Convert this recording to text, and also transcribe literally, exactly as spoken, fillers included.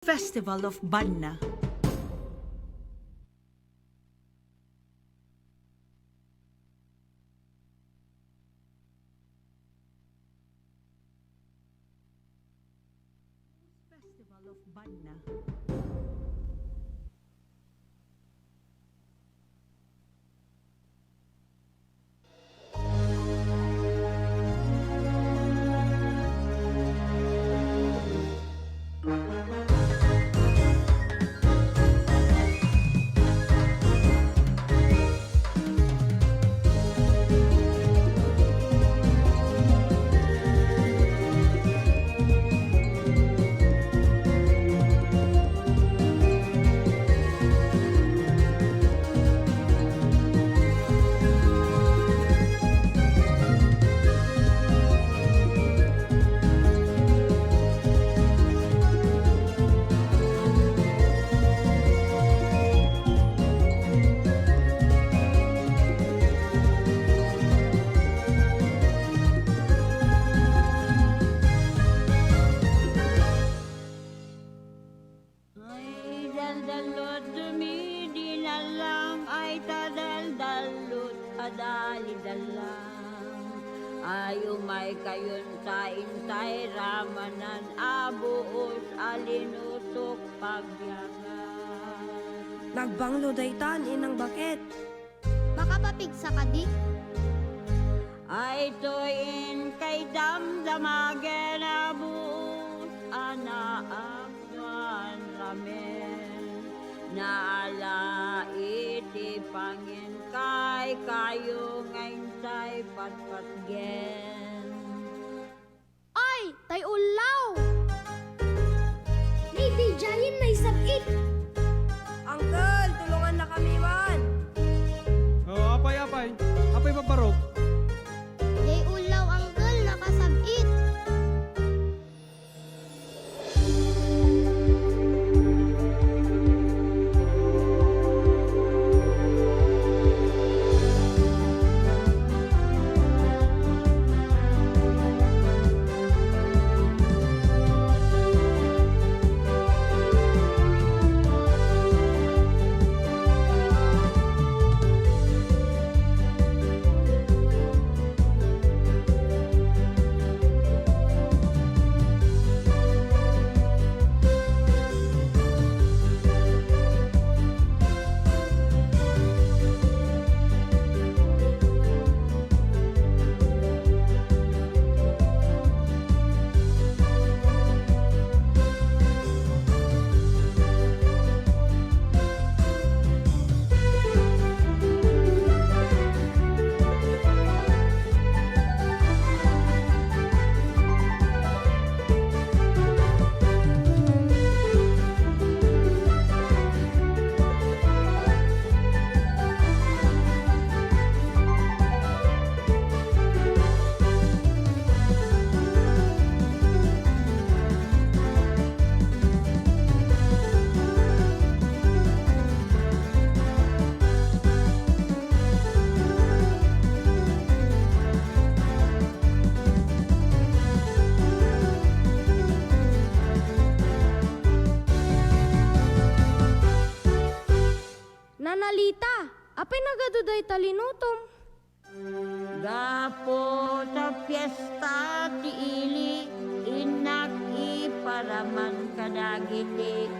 Festival of Banna. Festival of Banna. Ay, daldalot, dumidinallang, ay, ta daldalot, adalidallang. Ay, umay kayon ta intay ramanan a buos a linusok pagyangan. Nagbanglo daytan, inang baket. Makapapigsa kadi? Ay, toy inkay damdamagen a buos a naagwan ramen. Naala iti panginkay kayo nga intay patpatgen. Ay, tay ullaw! Ni dijayen naisab-it! Uncle, tulongannakami man! O, apay, apay? Apay, babbarok? Jay ullaw, uncle, nakasab-it! Nanalita, apay nagadu dayta linutom? Gapu ta fiesta ti ili, innak iparaman kadagiti